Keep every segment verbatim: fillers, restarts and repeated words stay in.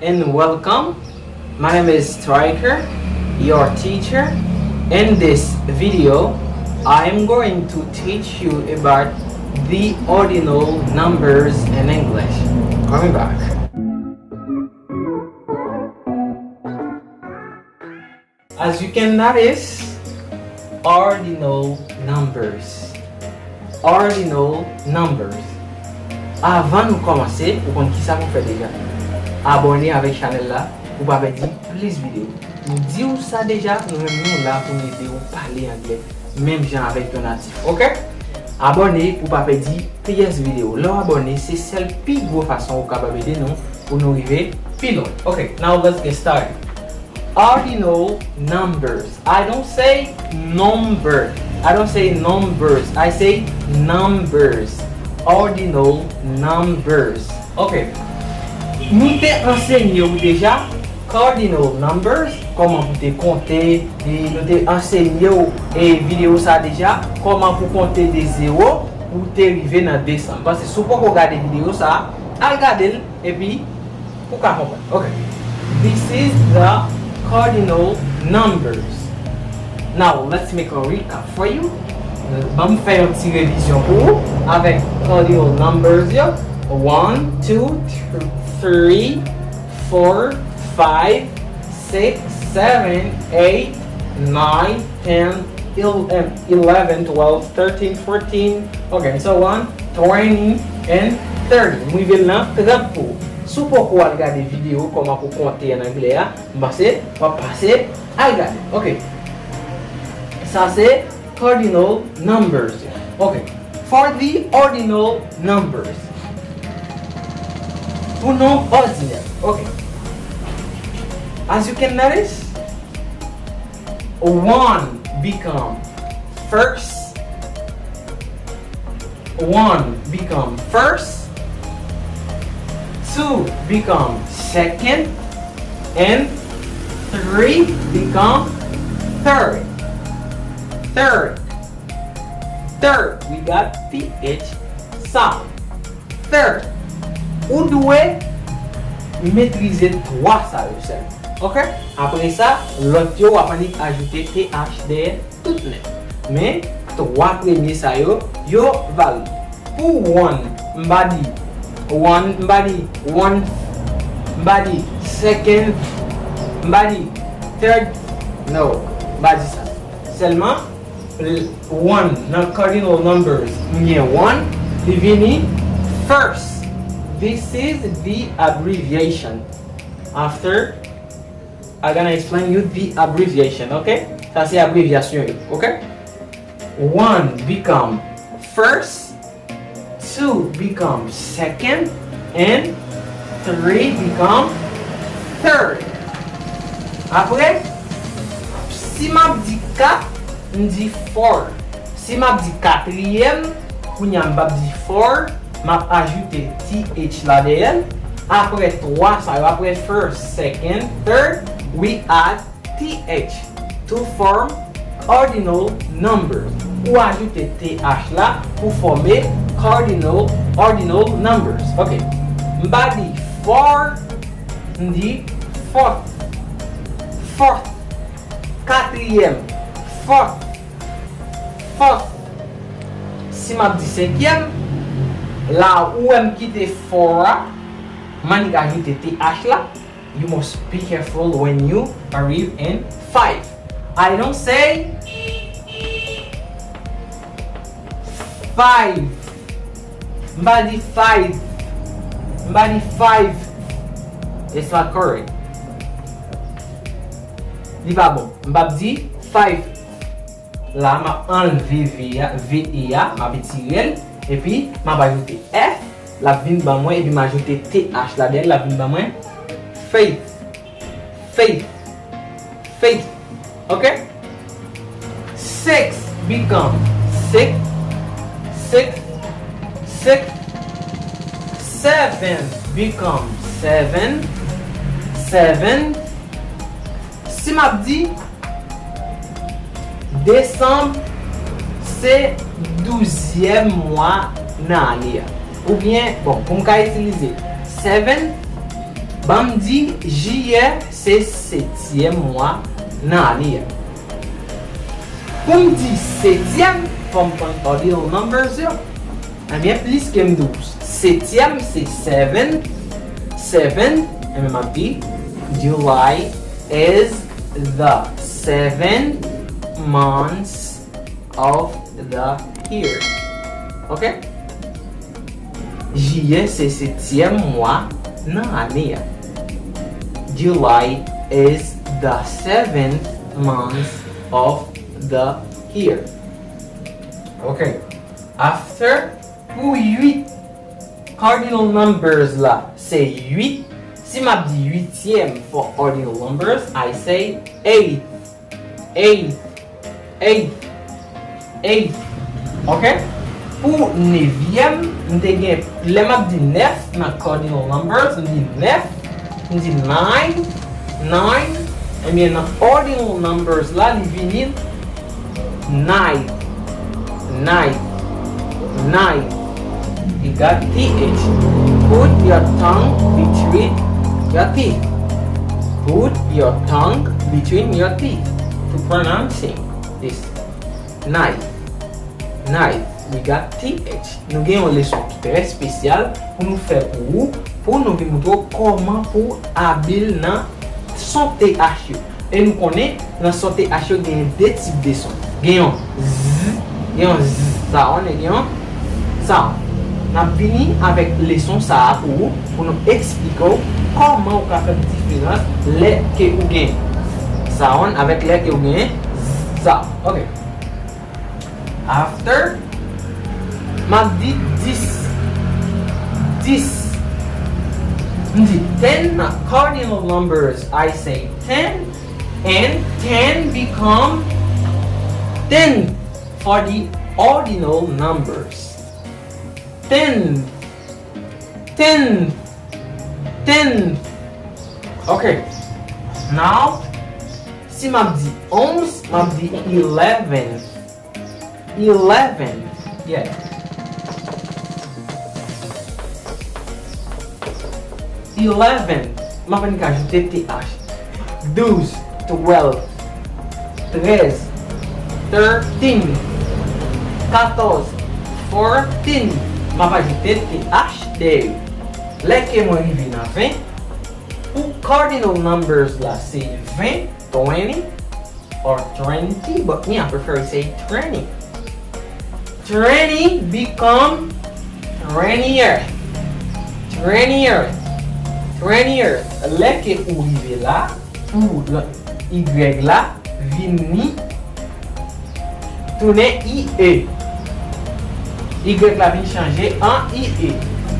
and welcome. My name is Striker, your teacher. In this video, I am going to teach you about the ordinal numbers in English. Coming back. As you can notice, ordinal numbers. Ordinal numbers. Avan nou kòmanse, ou konn kisa pou fè deja. Abòne avèk chanèl la pou pa pèdi plis videyo. Nou di w sa deja, nou menm nou la pou n ede w pale anglè menm jan avèk yon natif, oke? Abòne pou pa pèdi pyès videyo. Lè w abòne, se sèl pi gwo fason ou kapab ede nou pou nou rive pi lwen. Okay, now let's get started. Ordinal numbers. I don't say number. I don't say numbers. I say numbers. Ordinal numbers. Okay. Nou te ansenye w deja cardinal numbers, kòman pou te konte, e nou te ansenye w e videyo sa deja, kòman pou konte de zewo pou te rive nan de san. Paske si w poko gade videyo sa, al gade l epi ou ka konprann. Okay. This is the cardinal numbers. Now, let's make a recap for you. Ban m fè yon ti revizyon pou ou avèk cardinal numbers yo. One, two, three, four, five, six, seven, eight, nine, ten, eleven, twelve, thirteen, fourteen, okay, and so on, twenty, and thirty. M rive nan trant pou ou. Si w poko al gade videyo kòman pou konte an anglè a, m panse w ap pase al gade. Okay. Sa se cardinal numbers. Okay. For the ordinal numbers. Pou nonb òdinè. Okay. As you can notice, one become first, one become first, two become second, and three become third. Third. Third. We got T H sound. Third. Ou dwe metrize twa sa yo sèlman. Oke? Apre sa, lòt yo w ap annik ajoute T H dèyè tout nèt. Men, twa premye sa yo, yo valid. Pou one, m pa di one, m pa di one, m pa di second, m pa di third. No, m pa di sa. Sèlman, l-, one nan cardinal numbers, m gen one, li vini first. This is the abbreviation. After, I gonna explain you the abbreviation, okay? Sa se abrevyasyon yo, okay? One become first, two become second, and three become third. Apre, si m ap di kat, m di four. Si m ap di katriyèm, kounye a m p ap di four, m ap ajoute T H la dèyè l. Apre twa sa yo, apre first, second, third, we add T H to form cardinal numbers. Ou ajoute T H la pou fòme cardinal, ordinal numbers. Ok. M pa di four, m di fourth. Fourth. Katriyèm. Fourth. Fourth. Si m ap di senkyèm, la ou wè m kite four a, m annik ajoute T H la. You must be careful when you arrive in five. I don't say five. M pa di five. M pa di five. It's not correct. Li pa bon. M p ap di five. La, m ap anlve V a, V E a, m ap etire l, epi m ap ajoute F, l ap vin ban mwen, epi m ajoute T H ladan l, l ap vin ban mwen faith. Faith. Faith. Ok? Six become six, six, six. Seven become seven, seven. Si m ap di, desanm se douzyèm mwa nan ane a. Oubyen, bon, pou m ka itilize seven, Ban m di jiyè se setyèm mwa nan ane a. Pou m di setyèm, fò m konn ordinal numbers yo. Ebyen, plis ke m di w setyèm se seven, seven, ebyen, m ap di July is the seventh month of the year. Ok? Jiyè se setyèm mwa nan ane a. July is the seventh month of the year. Ok. After, pou uit, cardinal numbers la se uit. Si m ap di uityèm for ordinal numbers, I say eight. Eight, eight, eight. Ok? Pou nevyèm, m te gen, lè m ap di nèf nan cardinal numbers, m di nèf, m di nine, nine. Ebyen, nan ordinal numbers la, li vini nine, nine, nine. You got T H. Put your tongue between your teeth. Put your tongue between your teeth to pronouncing this. Knife. Knife. We got T H. Nou gen yon leson ki trè espesyal pou nou fè pou ou, pou nou vin montre w kòman pou w abil nan son T H yo. E nou konnen, nan son T H yo, gen de tip de son. Gen yon Z, gen yon Z sound, e gen yon sound. N ap vini avèk leson sa a pou ou, pou nou eksplike w kòman ou ka fè diferans lè ke ou gen sound avèk lè ke ou gen Z sound. Ok. After, m ap di dis. Dis. M di ten, cardinal numbers, I say ten, and ten become ten for the ordinal numbers. Ten, ten, ten. Ok. Now, si m ap di onz, m ap di eleven. Eleven. Yeah. Eleven. M ap annik ajoute T H. Douz, twelve, trèz, thirteen, katòz, fourteen. M ap ajoute T H dèyè yo. Lè ke mwen rive nan ven, pou cardinal numbers la se ven, twenty, or twenty, but me, I prefer to say twenty. Twenty become twentieth. Twentieth. Twentieth. Lè ke ou rive la, ou, Y la vini tounen I E. Y la vin chanje an I E.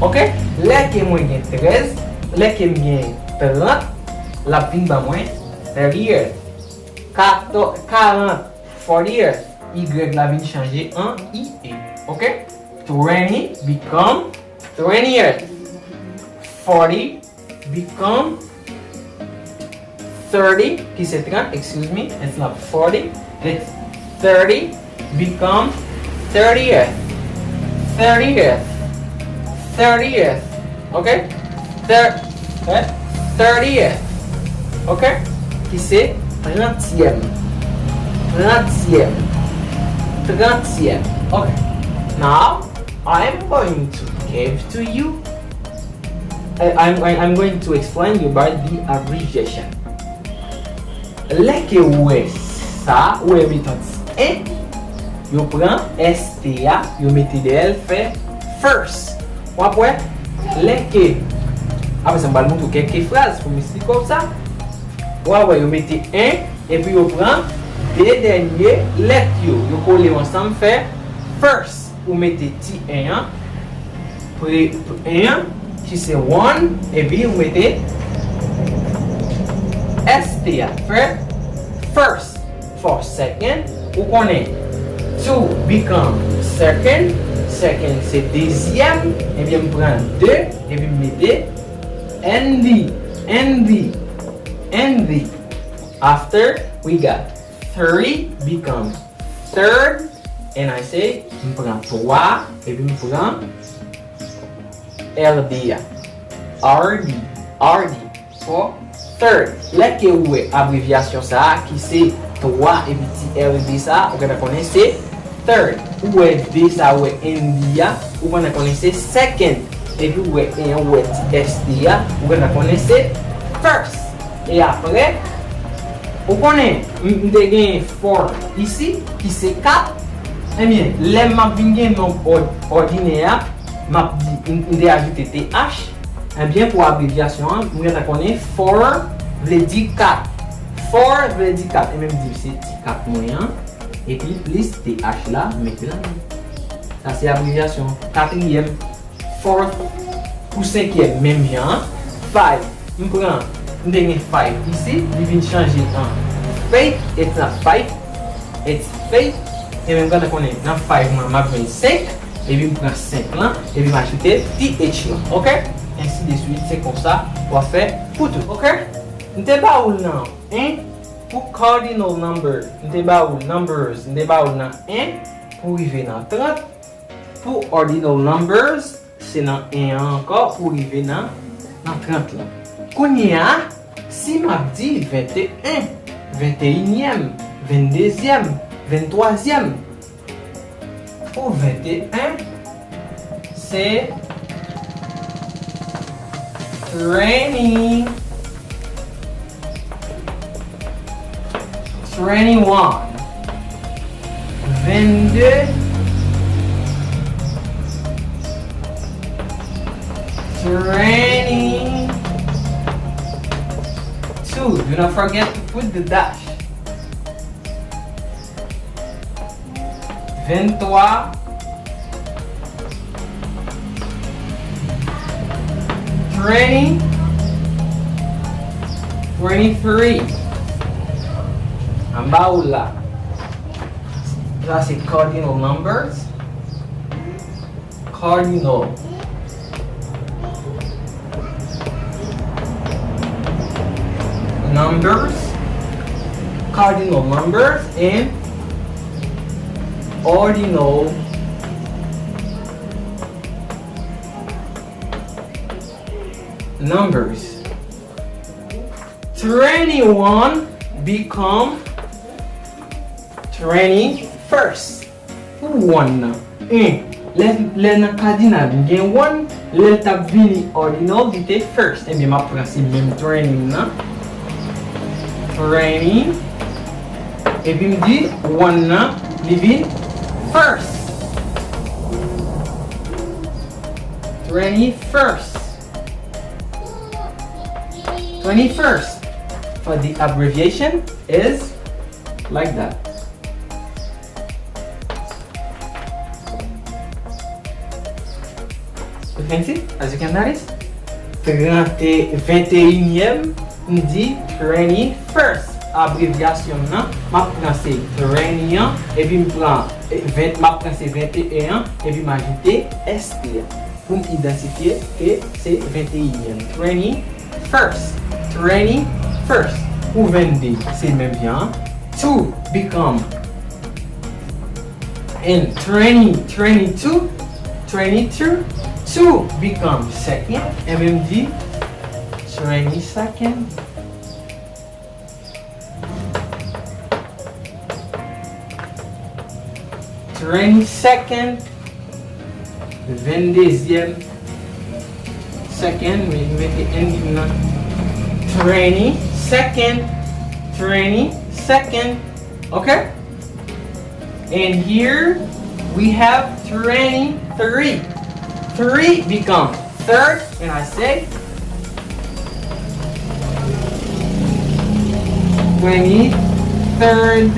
Ok? Lè ke mwen gen trèz, lè ke m gen trant, l ap vin ban mwen thirtieth. Katò-, karant, fortieth. Y la vin chanje an I E. Ok? Twenty become twentieth. Forty become thirty, ki se trant, excuse me, it's not forty, it's thirty become thirtieth. Thirtieth. Thirtieth. Ok? Thir-, eh? Thirtieth. Ok? Ki se trantyèm. Trantyèm. Trantyèm. Ok. Now, I am going to give to you, I, I'm, I'm going to explain you about the abbreviation. Lè ke ou wè sa, ou wè yo met yon ti en, yo pran S T a, yo mete dèyè l, fè first. W ap wè, lè ke, apre sa, m pral montre w kèk fraz pou m eksplike w sa. W a wè, yo mete en, epi yo pran de dènye lèt yo, yo kole yo ansanm, fè first. Ou mete ti en an, pre, en an, ki se one, epi ou mete S T a, fè first. For second, ou konnen, two become second, second se dezyèm, ebyen m pran de, epi m mete N D, N D, N D. After, we got three become third, and I say, m pran twa, epi m pran R D a. R D, R D. for third. Lè ke ou wè abrevyasyon sa a, ki se twa epi ti R D sa a, ou gentan konnen se third. Ou wè D sa a, ou wè N D a, ou gentan konnen se second. Epi ou wè en an, ou wè ti S T a, ou gentan konnen se first. E apre, ou konnen, m, m te gen four isi, ki se kat. Ebyen, lè m ap vin gen nonb òd-, òdinè a, m ap di, m, m te ajoute T H. Ebyen, pou abrevyasyon an, m gentan konnen four vle di kat. Four vle di kat. Ebyen, m di se ti kat mwen an. Epi plis T H la, m mete ladan. Sa se abrevyasyon katriyèm. Fourth pou senkyèm, menm jan an. Five, m pran, m te gen five isi, li vin chanje an faith, it's not five, it's faith. Ebyen, m gentan konnen nan five mwen, m ap jwenn senk, epi m pran senk lan, epi m ajoute T H lan, oke? Ensi de swit, se konsa w ap fè pou tout, oke? M te ba ou l nan en pou cardinal number, m te ba ou l numbers, m te ba ou l nan en pou rive nan trant, pou ordinal numbers, se nan en an ankò pou rive nan, nan trant lan. Kounye a, si m ap di venteyen, venteyinyèm, venndezyèm, venntwazyèm, pou venteyen, se twenty, twenty-one, vennde, twenty-two. Do not forget to put the dash. Venntwa, twenty, twenty-three. Anba ou la. Sa se cardinal numbers. Cardinal numbers, cardinal numbers, and ordinal numbers. Twenty-one become twenty-first. Pou one nan, en. Lè, lè nan kadinal, m gen one, lè l t ap vini ordinal, li te first. Ebyen, m ap pran se menm twenty nan. Twenty. Epi m di one nan, li vin first. Twenty-first. Twenty-first. For the abbreviation is like that. You can see, as you can notice, trante, venteyinyèm, m di twenty-first. Abrevyasyon m nan, m ap pran se twenty an, epi m pran, eh, ven, m ap pran se venteyen an, epi m ajoute S T an. Pou m idantifye ke se venteyinyèm. Twenty-first. Twenty-first. Pou vennde, se menm jan an. Two become. And twenty, twenty-two, twenty-two, two become second. Ebyen m di twenty-second. Twenty-second. Venndezyèm. Second, men mete N nan. Twenty-second. Twenty-second. Okay? And here we have twenty-three. Three become third, and I say twenty-third.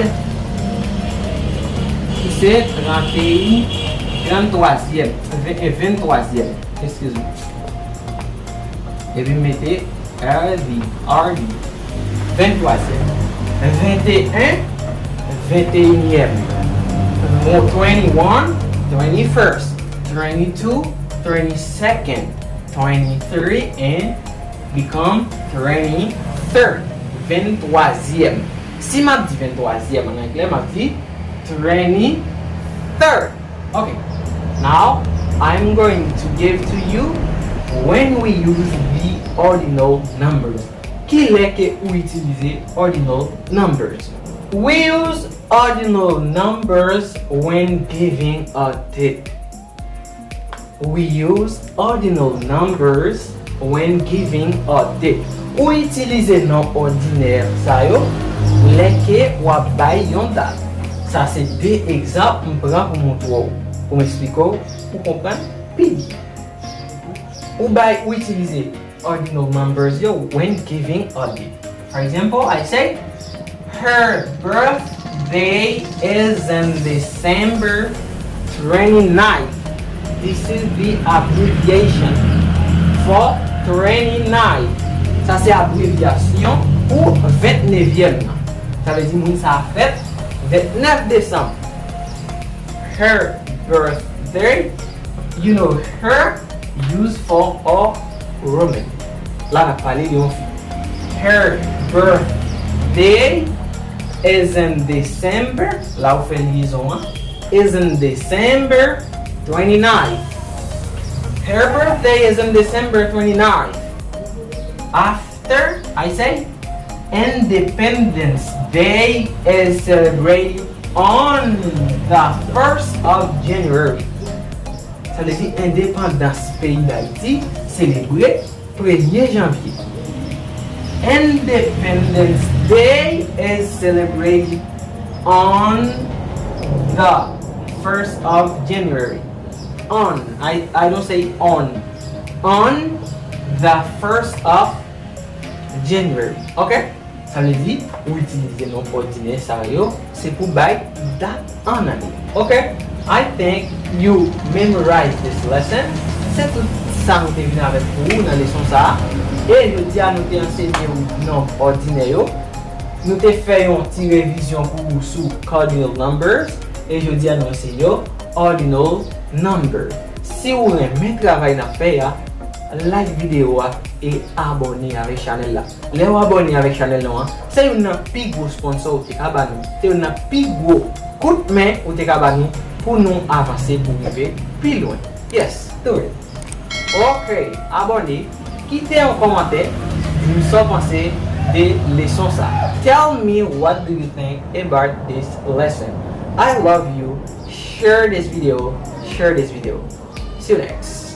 Ki se trente et un, trente-troisième, ven-, eh, venntwazyèm, excuse me. Epi m mete R D, R D. Venntwazyèm. Venteyen, venteyinyèm. Mo twenty-one, twenty-first. Twenty-two, twenty-second. Twenty-three and become twenty-third. Venntwazyèm. Si m ap di venntwazyèm an anglè, m ap di twenty-third. Okay. Now, I'm going to give to you when we use the ordinal numbers. Kilè ke ou itilize ordinal numbers? We use ordinal numbers when giving a date. We use ordinal numbers when giving a date. Ou itilize non òdinè sa yo lè ke w ap bay yon dat. Sa se de egzanp m pran pou montre w, pou m eksplike w, pou konprann pi byen. Ou bay, ou itilize ordinal numbers yo when giving a date. For example, I say, her birthday is in December twenty-ninth. This is the abbreviation for twenty-nine. Sa se abrevyasyon pou vennevye m nan. Sa vle di moun sa a fèt vennèf desanm. Her birthday, you know, her use for a woman. La n ap pale de yon fi. Her birthday is in December. La ou fè lyezon an. Is in December twenty-ninth. Her birthday is in December twenty-ninth. After, I say, Independence Day is celebrated on the first of January. Sa vle di endepandans peyi Dayiti selebre premye janvye. Independence Day is celebrated on the first of January. On, I, I don't say on. On the first of January. Ok? Sa vle di, ou itilize non òdinè sa yo, se pou bay dat an ane. Ok? I think you memorize this lesson. Se tout sa nou te vin avèk pou ou nan leson sa a. E jodi a nou te ansenye ou non òdinè yo. Nou te fè yon ti revizyon pou ou sou cardinal numbers. E jodi a nou ansenye yo ordinal number. Si ou renmen travay n ap fè a, like videyo a e abòne avèk chanèl la. Lè w abòne avèk chanèl nou an, se youn nan pi gwo sponsò ou te ka ba nou. Se youn nan pi gwo kout men ou te ka ba nou pou nou avanse pou rive pi lwen. Yes, do it. Ok, abòne, kite yon kòmantè, di m sa w panse de leson sa. Tell me what do you think about this lesson. I love you. Share this video. Share this video. See you next.